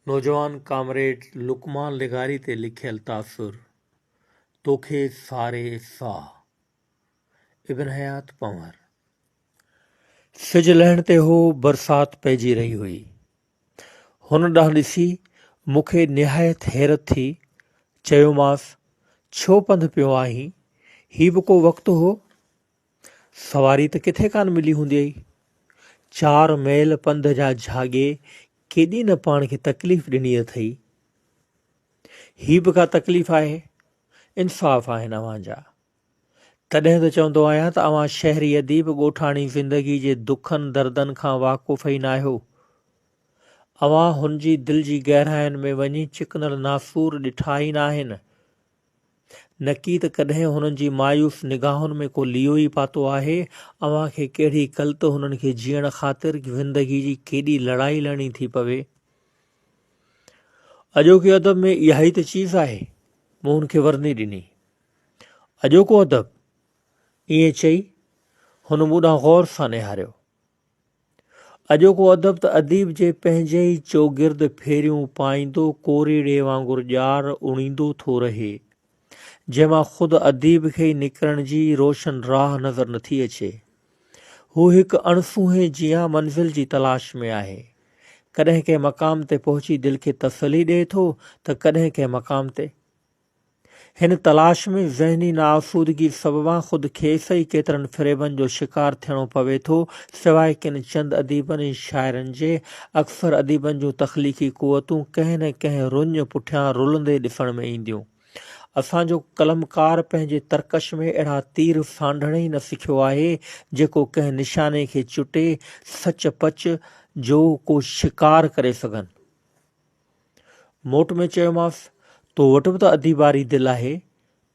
نوجوان ڪامريڊ لقمان لغاري تي لکيل تاثر، توکي ساري ساهه. ابن حيات پنهور. سج لهڻ تي هو، برسات پئجي رهي هئي. هن ڏانهن ڏسي مون کي نهايت حيرت ٿي. چيومانس، ڇو پنڌ پيو آهين؟ هي به ڪو وقت هو؟ سواري ته ڪٿي ڪانه ملي هونديئي. چار ميل پنڌ جا جهاڳي ڪيڏي نه پاڻ کي تڪليف ڏني اٿئي. هي به ڪا تڪليف آهي؟ انصاف آهن اوهان جا. تڏهن ته چوندو آهيان ته اوهان شهري اديب ڳوٺاڻي زندگي جي دکن دردن کان واقف ئي ناهيو. اوهان هن جي دل جي گهراين ۾ وڃي چڪندڙ ناسور ڏٺا ئي ناهن. نڪي ته ڪڏهن هنن جي مايوس نگاهن ۾ ڪو ليئو ئي پاتو آهي. اوهان کي ڪهڙي ڪل ته هنن کي جيئڻ خاطر زندگي جي ڪيڏي لڙائي لڙڻي ٿي پوي. اڄوڪي ادب ۾ اها ئي ته چيز آهي. مون هن کي ورندي ڏني. اڄوڪو ادب؟ ائين چئي هن مون ڏانهن غور سان نهاريو. اڄوڪو ادب ته اديب جي پنهنجي ئي چوگرد ڦيريون پائيندو ڪوريئڙي وانگر ڄار اڻيندو ٿو رهي، جنهن مان خود اديب کي ئي نڪرڻ جي روشن راهه نظر نٿي اچي. هو هڪ اڻسونهين جيان منزل جي تلاش ۾ آهي. ڪڏهن ڪنهن مقام تي پهچي دل کي تسلي ڏئي ٿو ته ڪڏهن ڪنهن مقام تي. هن تلاش ۾ ذهني ناآسودگي سببان خود کيس ئي ڪيترن فريبن جو شڪار ٿيڻو پوي ٿو، سواء ڪن چند اديبن ۽ شاعرن جي، اڪثر اديبن جون تخليقي قوتون ڪنهن نه ڪنهن رڃ پٺيان رلندي ڏسڻ ۾ اينديون. اسان جو قلمڪار پنهنجي ترڪش ۾ اهڙا تير سانڍڻ ئي نه سکيو آهي، جيڪو ڪنهن نشاني کي چٽي سچ پچ جو ڪو شڪار ڪري سگهن. موٽ ۾ چيومانس، تو وٽ به ته اديباري دل آهي،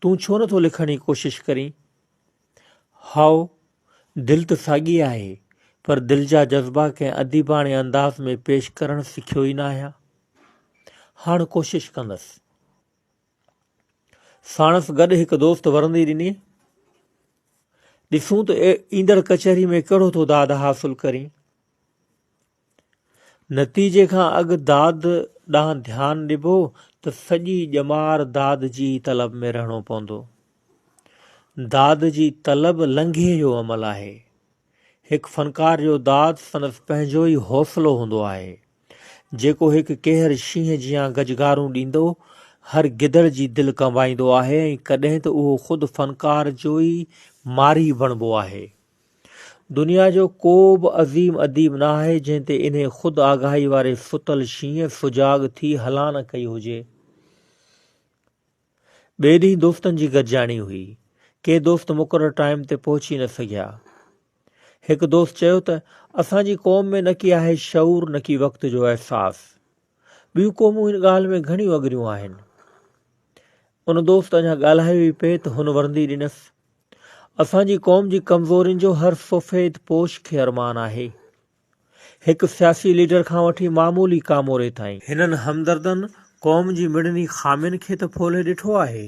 تون ڇو نٿو لکڻ جي ڪوشش ڪرين؟ هائو، دل ته ساڳي آهي، پر دل جا جذبا ڪنهن اديباڻي انداز ۾ پيش ڪرڻ سکيو ئي ناهيان. هاڻ ڪوشش ڪندس. ساڻس گڏ هڪ دوست ورندي ڏني، ڏسون ته ايندڙ ڪچهري ۾ ڪهڙو ٿو داد حاصل ڪرين. نتيجي کان اڳ داد ڏانهن ڌيان ڏبو ته سڄي ڄمار داد جي ئي طلب ۾ رهڻو پوندو. داد جي طلب لنگهي جو عمل آهي. هڪ فنڪار جو داد سندس پنهنجو ئي حوصلو هوندو آهي، جيڪو هڪ ڪيهر شينهن جيان گجگارون ڏيندو هر گدڙ جي دل ڪنبائيندو آهي ۽ ڪڏهن ته اهو خود فنڪار جو ئي ماري بڻبو آهي. دنيا جو ڪو به عظيم اديب نه آهي جنهن تي انهي خود آگاهي واري ستل شينهن سجاڳ ٿي هلان نه ڪئي هجي. ٻئي ڏينهن دوستن جي گڏجاڻي هئي. ڪي دوست مقرر ٽائيم تي پهچي نه سگهيا. هڪ دوست چيو ته اسان جي قوم ۾ نه ڪي آهي شعور نه ڪي وقت جو احساس. ٻيون قومون ان ڳالهه ۾ گهڻيون اڳريون آهن. ان دوست اڃا ڳالهايو ئي پئي ته هن ورندي ڏنس. اسان جي قوم جي ڪمزورين جو هر سفيد پوش کي ارمان آهي. هڪ سياسي ليڊر کان وٺي معمولي ڪاموري تائين. هنن همدردن قوم جي مڙني خامين کي ته ڦولهي ڏٺو آهي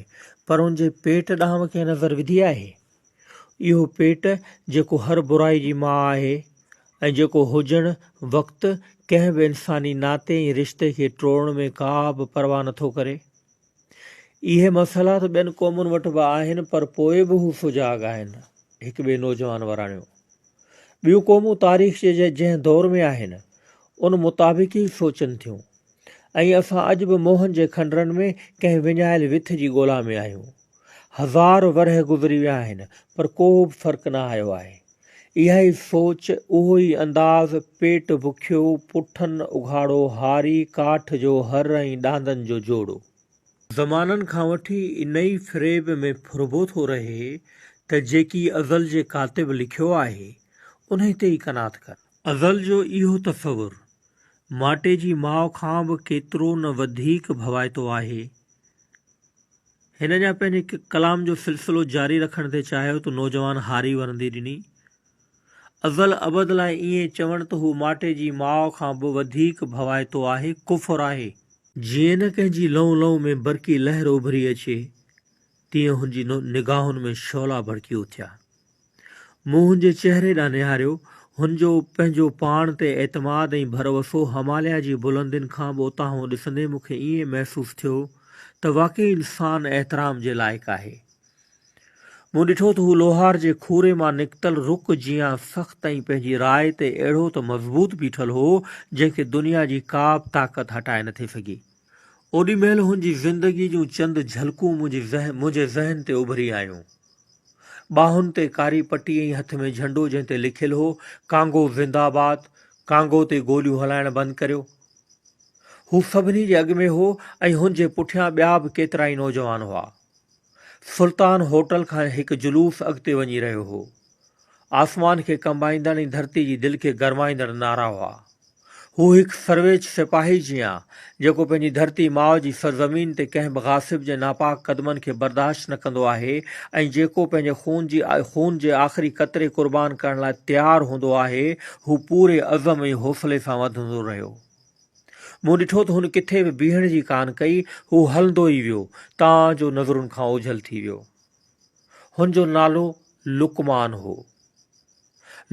پر ان جي پيٽ ڏانهن به ڪنهن نظر وڌي آهي؟ اهو پيٽ جيڪو هر برائي جي ماء آهي ۽ جيڪو هجڻ وقت ڪنهن به انساني ناتي ۽ رشتي کي ٽوڙڻ ۾ ڪا به پرواهه نٿو ڪري. اهي مسئلا ته ٻين قومن وٽ به آهن پر پوء به هو سجاڳ آهن. هڪ ٻئي نوجوان وراڻيو. ٻيون قومون تاريخ جي جنهن دور ۾ آهن، ان مطابق ئي سوچن ٿيون ۽ اسان اڄ به موهن جي کنڊرن ۾ ڪنهن وڃايل وٿ جي ڳولا ۾ آهيون. هزار ورهيه گذري ويا آهن پر ڪو به فرق نه آيو آهي. اها ئي سوچ، اهو ئي انداز، پيٽ بکيو، پٺن اگهاڙو هاري، ڪاٺ جو هر ۽ ڏاندن جو جوڙو. زمانن کان وٺي انهي فريب ۾ ڦربو ٿو رهي ته جيڪي ازل جي ڪاتب لکيو آهي، انهي تي ئي قناعت ڪر. ازل جو اهو تصور، ماٽي جي ماء کان به ڪيترو نه وڌيڪ ڀوائتو آهي. هن اڃا پنهنجي ڪلام جو سلسلو جاري رکڻ ٿي چاهيو ته نوجوان هاري ورندي ڏني، ازل ابد لاء ائين چوڻ ته هو ماٽي جي ماء کان به وڌيڪ ڀوائتو آهي، ڪفر آهي. جيئن نه ڪنهن جي لئون لئون ۾ برقي لهر اڀري اچي، تيئن هن جي نگاهن ۾ شعلا ڀڙڪي اٿيا. مون هن جي چهري ڏانهن نهاريو. هن جو پنهنجو پاڻ تي اعتماد ۽ ڀروسو هماليا جي بلندين کان به اتاهون ڏسندي مون کي ائين محسوس ٿيو ته واقعي انسان احترام جي لائق آهي. مون ڏٺو ته هو لوهار جي کوري مان نڪتل رڪ جيان سخت ۽ پنهنجي راء تي اهڙو ته مضبوط بيٺل هو، جنهن کي دنيا جي ڪا به طاقت هٽائي نٿي سگهي. اوڏي مهل هن جي زندگي جون چند جهلڪون منهنجي ذهن تي اڀري آيون. ٻانهن تي ڪاري پٽي ۽ هٿ ۾ جهنڊو جنهن تي لکيل هو، ڪانگو زنده آباد، ڪانگو تي گوليون هلائڻ بند ڪريو. هو سڀني جي اڳ ۾ هو ۽ هن جي پٺيان ٻيا به ڪيترائي نوجوان هئا. سلطان هوٽل کان هڪ جلوس اڳتي وڃي رهيو هو. آسمان کي ڪنبائيندڙ ۽ ڌرتي جي دل کي گرمائيندڙ نعرا هئا. هو هڪ سرويچ سپاهي جيان، جيڪو پنهنجي ڌرتي ماء جي سرزمين تي ڪنهن به غاصب جي ناپاڪ قدمن کي برداشت نه ڪندو آهي ۽ جيڪو پنهنجي خون جي خون جي آخري قطري قربان ڪرڻ لاء تيار هوندو آهي، هو پوري عزم ۽ حوصلي سان وڌندو رهيو. مون ڏٺو ته هن ڪٿي به بيهڻ جي ڪانه ڪئي، هو هلندو ئي ويو، تان جو نظرن کان اوجهل ٿي ويو. هن جو نالو لقمان هو.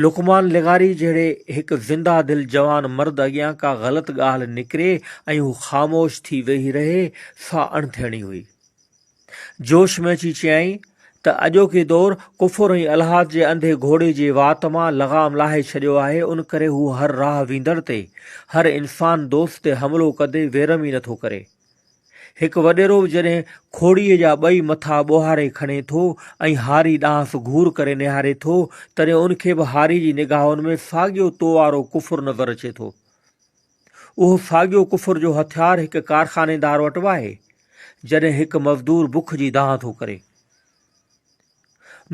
لقمان لغاري جهڙي هڪ زنده دل جوان مرد اڳيان ڪا غلط ڳالهه نڪري ۽ هو خاموش ٿي ويهي رهي، سا اڻ ٿيڻي هئي. جوش ۾ اچي چيائين ته اڄوڪي دور ڪفر ۽ الحاد جي انڌي گهوڙي جي وات مان لغام لاهي ڇڏيو آهي ان ڪري هو هر راهه ويندڙ تي، هر انسان دوست تي حملو ڪندي ويرم ئي نٿو ڪري. هڪ وڏيرو به جڏهن کوڙيء جا ٻئي مٿا ٻوهاري کڻي ٿو ۽ هاري ڏانهس گهور ڪري نهاري ٿو تڏهن ان کي به هاري جي نگاهن ۾ ساڳيو تو وارو ڪفر نظر اچي ٿو. اهو ساڳيو ڪفر جو هٿيار هڪ ڪارخانيدار وٽ به آهي. جڏهن هڪ مزدور بک جي دانهن ٿو ڪري.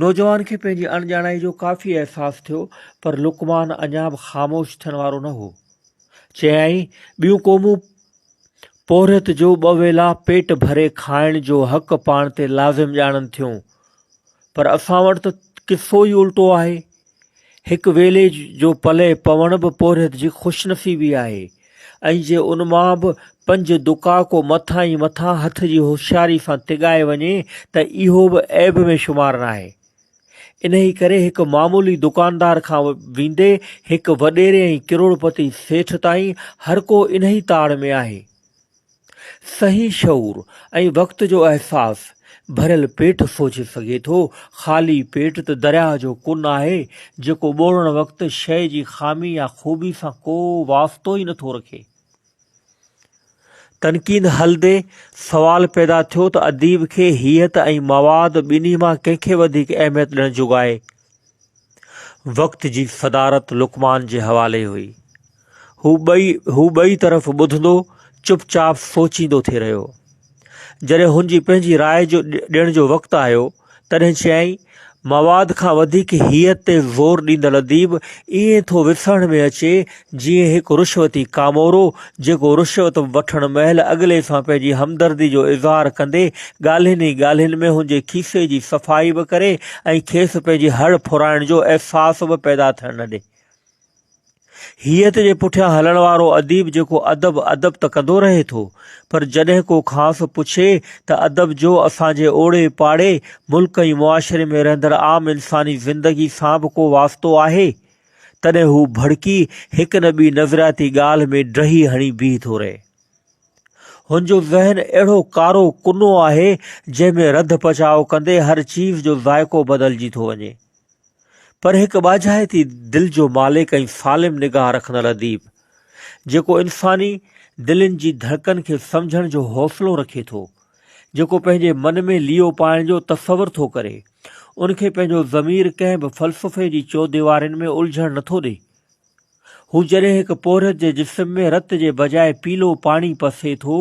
نوجوان کي پنهنجي اڻڄاڻائي جو ڪافي احساس ٿيو پر لقمان اڃا به خاموش ٿيڻ وارو نه هو. چيائين، ٻيون قومون پورهيت جو ٻه ويلا پيٽ ڀري کائڻ جو حق پاڻ تي لازم ڄاڻن ٿيون پر اسان وٽ ته قصو ئي الٽو آهي. هڪ ويلي جو پلئه پوڻ به پورهيت جي خوشنصيبي آهي ۽ جي ان مان به پنج دڪا ڪو مٿان ئي مٿان هٿ جي هوشياري سان تڳائي وڃي ته اهو به عيب ۾ شمار ناهي. انهي ڪري هڪ معمولي دڪاندار کان ويندي هڪ وڏيري ۽ ڪروڙپتي سيٺ تائين هرڪو انهي تاڙ ۾ آهي. صحيح شعور ۽ وقت جو احساس ڀريل پيٽ سوچي سگهي ٿو، خالي پيٽ ته درياهه جو ڪن آهي، جيڪو ٻوڙڻ وقت شيء جي خامي يا خوبي سان ڪو واسطو ئي نٿو رکي. تنقيد هلندي سوال پيدا ٿيو ته اديب کي هيئت ۽ مواد ٻنهي مان ڪنهن کي وڌيڪ اهميت ڏيڻ جوڳائي؟ وقت جي صدارت لقمان جي حوالي هئي. هو ٻئي هو ٻئي طرف ٻڌندو چپ چاپ سوچيندو ٿي رهيو. جڏهن هن جي پنهنجي راء جو ڏيڻ جو وقت آيو، تڏهن چيائين، مواد کان وڌيڪ هيئت تي زور ڏيندڙ اديب ائين ٿو وسهڻ ۾ اچي، جيئن هڪ رشوتي ڪامورو، جيڪو رشوت وٺڻ مهل اڳلي سان پنهنجي همدردي جو اظهار ڪندي ڳالهين ئي ڳالهين ۾ هن جي کيسي جي صفائي به ڪري ۽ کيس پنهنجي هڙ ڦرائڻ جو احساس به پيدا ٿيڻ نه ڏي. هيئت جي پٺيان هلڻ وارو اديب جيڪو ادب ادب ته ڪندو رهي ٿو پر جڏهن ڪو کانئس پڇي ته ادب جو اسان جي اوڙي پاڙي، ملڪ ۽ معاشري ۾ رهندڙ عام انساني زندگي سان به ڪو واسطو آهي؟ تڏهن هو ڀڙڪي هڪ نه ٻي نظرياتي ڳالهه ۾ ڊهي هڻي بيهي ٿو رهي. هن جو ذهن اهڙو ڪارو ڪنو آهي جنهن ۾ رڌ پچاء ڪندي هر چيز جو ذائقو بدلجي ٿو وڃي. پر هڪ ٻاجهائتي دل جو مالڪ ۽ سالم نگاهه رکندڙ اديب، جيڪو انساني دلين جي ڌڙڪن کي سمجهڻ جو حوصلو رکي ٿو، جيڪو پنهنجي من ۾ ليئو پائڻ جو تصور ٿو ڪري، ان کي پنهنجو ضمير ڪنهن به فلسفي جي چوديوارين ۾ الجهڻ نٿو ڏئي. هو جڏهن هڪ پورهيت جي جسم ۾ رت جي بجاء پيلو پاڻي پسي ٿو،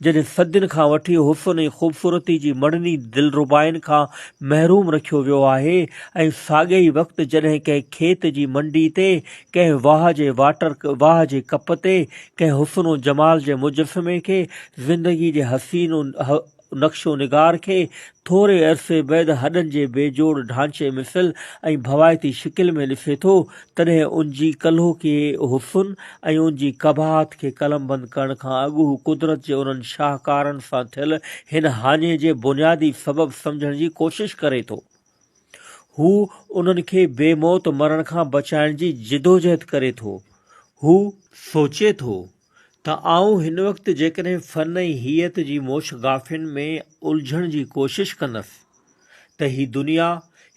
جڏهن صدين کان وٺي حسن ۽ خوبصورتي جي مڙني دلربائين کان محروم رکيو ويو آهي ۽ ساڳئي ئي وقت جڏهن ڪنهن کيت جي منڊي تي، ڪنهن واهه جي واٽر واهه جي ڪپ تي، ڪنهن حسن و جمال جي مجسمي کي، زندگي جي حسين نقش و نگار کي ٿوري عرصي بعد هڏن جي بي جوڙ ڍانچي مثل ۽ ڀوائتي شڪل ۾ ڏسي ٿو، تڏهن ان جي ڪلهوڪي حسن ۽ ان جي قباحت کي قلمبند ڪرڻ کان اڳ هو قدرت جي انهن شاهڪارن سان ٿيل هن هاڃي جي بنيادي سبب سمجهڻ جي ڪوشش ڪري ٿو. هو انهن کي بي موت مرڻ کان بچائڻ جي جدوجهد ڪري ٿو. هو سوچي ٿو ته آئون هن وقت جيڪڏهن فن ۽ هيئت جي موشگافين ۾ الجهڻ جي ڪوشش ڪندس ته هي دنيا،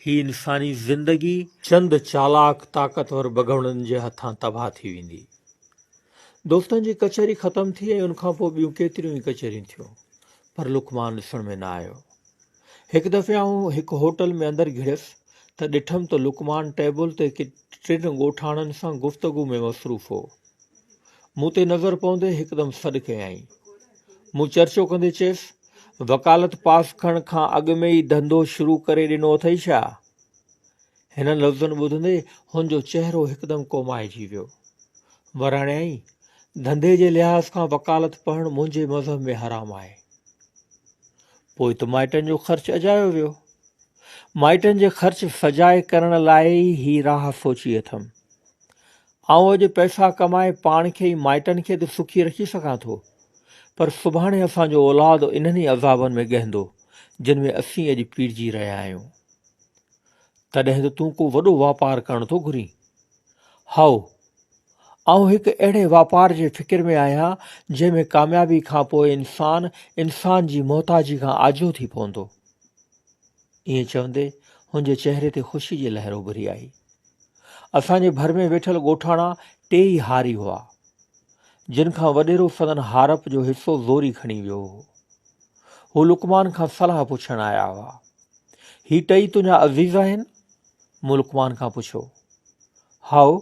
هي انساني زندگي، چند چالاڪ طاقتور بگهڙن جي هٿان تباهه ٿي ويندي. دوستن جي ڪچهري ختم ٿي ۽ ان کان پوء ٻيون ڪيتريون ئي ڪچهريون ٿيون پر لقمان ڏسڻ ۾ نه آيو. هڪ دفعي آئون هڪ هوٽل ۾ اندر گهڙيس ته ڏٺم ته لقمان ٽيبل تي ٽن ڳوٺاڻن سان گفتگو ۾ مصروف هو. مون تي نظر پوندي هڪدم سڏ ڪيائين. مون چرچو ڪندي چيس، وڪالت پاس ڪرڻ کان اڳ ۾ ئي ڌنڌو شروع ڪري ڏنو اٿئي ڇا؟ هنن لفظن ٻڌندي هن جو چهرو هڪدم ڪومائجي ويو. وراڻيائين، ڌنڌي جي لحاظ کان وڪالت پڙهڻ منهنجي مذهب ۾ حرام آهي. پوء ته مائٽن جو خرچ اجايو ويو. مائٽن جي خرچ سجائي ڪرڻ لاء ئي هي راهه سوچي اٿم. آئون اڄ پئسا ڪمائي پاڻ کي ۽ مائٽن کي ته سکي رکي سگهان ٿو، پر سڀاڻي اسان جو اولاد انهن ئي عذابن ۾ ڳهندو، جن ۾ اسين اڄ پيڙجي رهيا آهيون. تڏهن ته تون ڪو وڏو واپار ڪرڻ ٿو گهرين. هائو، آئون هڪ اهڙي واپار جي فڪر ۾ آهيان، جنهن ۾ ڪاميابي کان پوء انسان، انسان جي محتاجي کان آجو ٿي پوندو. ائين چوندي هن جي چهري تي خوشي جي لهر اڀري آئي. اسان جي ڀر ۾ ويٺل ڳوٺاڻا ٽيئي هاري هئا، جن کان وڏيرو سندن هارپ جو حصو زوري کڻي ويو هو. هو لقمان کان صلاح پڇڻ آيا هئا. هي ٽئي تنهنجا عزيز آهن؟ مون لقمان کان پڇيو. هائو،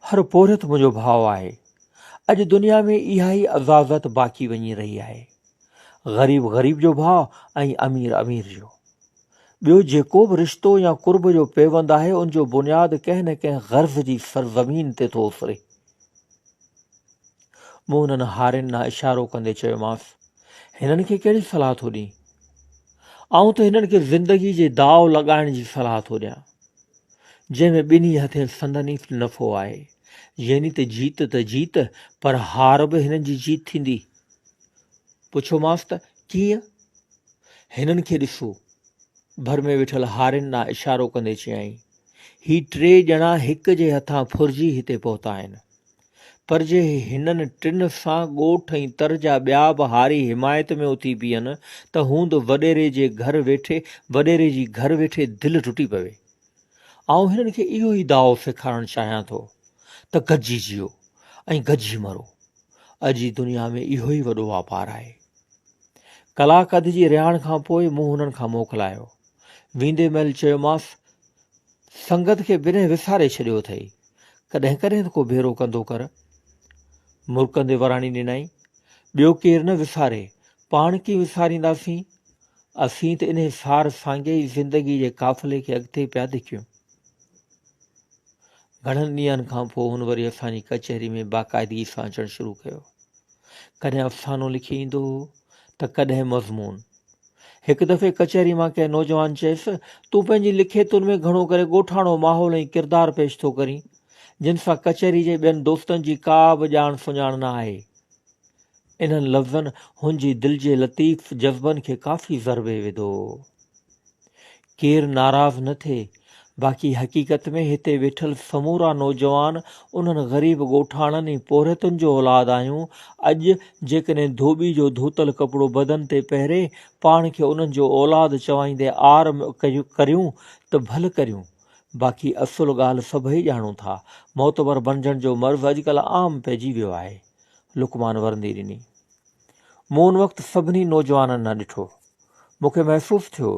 هر پورهيت منهنجو ڀاء آهي. اڄ دنيا ۾ اها ئي عزازت باقي وڃي رهي آهي. غريب غريب جو ڀاء ۽ امير امير جو. ٻيو جيڪو به رشتو يا قرب جو پيوند آهي ان جو بنياد ڪنهن نه ڪنهن غرض جي سرزمين تي ٿو اسري. مون انهن هارين ڏانهن اشارو ڪندي چيومانس، هنن کي ڪهڙي صلاح ٿو ڏين؟ آئون ته هنن کي زندگي جي داء لڳائڻ جي صلاح ٿو ڏيان، جنهن ۾ ٻنهي هٿين سندن ئي نفعو آهي، يعني ته جيت ته جيت پر هار به هنن جي جيت ٿيندي. پڇيومانس ته ڪيئن؟ هنن کي ڏسو. ڀر ۾ ويٺل هارين ڏانهن اشارو ڪندي چيائين، هي ٽي ڄڻا هڪ جي هٿان ڦرجي هتي پهتا آهن. پر جي هنن ٽن سان ڳوٺ ۽ تر جا ٻيا به هاري حمايت ۾ اٿي بيهن ته هوند وڏيري جي گهر ويٺي وڏيري جي گهر ويٺي دل ٽٽي پوي. آئون هنن کي اهو ئي داء سيکارڻ چاهيان ٿو ته گڏجي جيئو ۽ گڏجي مرو. اڄ جي دنيا ۾ اهو ئي وڏو واپار آهي. ڪلاڪ اڌ جي رهاڻ کان پوء مون هنن کان موڪلايو. ويندي مهل چيومانس سنگت کي بنهه وساري ڇڏيو اٿئي. ڪڏهن ڪڏهن ته ڪو ڀيرو ڪندو ڪر. مرڪندي وراڻي ڏنائين، ٻيو ڪير نه وساري، پاڻ ڪيئن وسارينداسين؟ اسين ته انهي سار سانگي ئي زندگي جي قافلي کي اڳتي پيا ڌڪيون. گهڻن ڏينهن کان پوء هن وري اسان جي ڪچهري ۾ باقاعدگي سان اچڻ شروع ڪيو. ڪڏهن افسانو لکي ايندو هو ته ڪڏهن مضمون. هڪ دفعي ڪچهري مان ڪنهن نوجوان چيس، تون پنهنجي لکيتن ۾ گهڻو ڪري ڳوٺاڻو ماحول ۽ ڪردار پيش ٿو ڪرين، جن سان ڪچهري جي ٻين دوستن جي ڪا به ڄاڻ سڃاڻ نه آهي. انهن لفظن هن جي دل جي لطيف جذبن کي ڪافي ضربي وڌو. ڪير ناراض نه ٿئي، باقي حقيقت ۾ هتي ويٺل سمورا نوجوان انهن غريب ڳوٺاڻن ۽ پورهيتن جو اولاد آهيون، اڄ جيڪڏهن ڌوٻي جو ڌوتل ڪپڙو بدن تي پهري پاڻ کي انهن جو اولاد چوائيندي عار ڪريون ته ڀل ڪريون، باقي اصل ڳالهه سڀئي ڄاڻون ٿا، معتبر بڻجڻ جو مرض اڄڪلهه عام پئجي ويو آهي. لقمان ورندي ڏني. مون ان وقت سڀني نوجوانن ڏانهن ڏٺو. مون کي محسوس ٿيو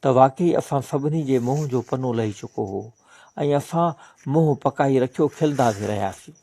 ته واقعي اسان سڀني جي منهن جو پنو لهي چڪو هو ۽ اسان منهن پڪائي رکيو کلندا ٿي رهياسين.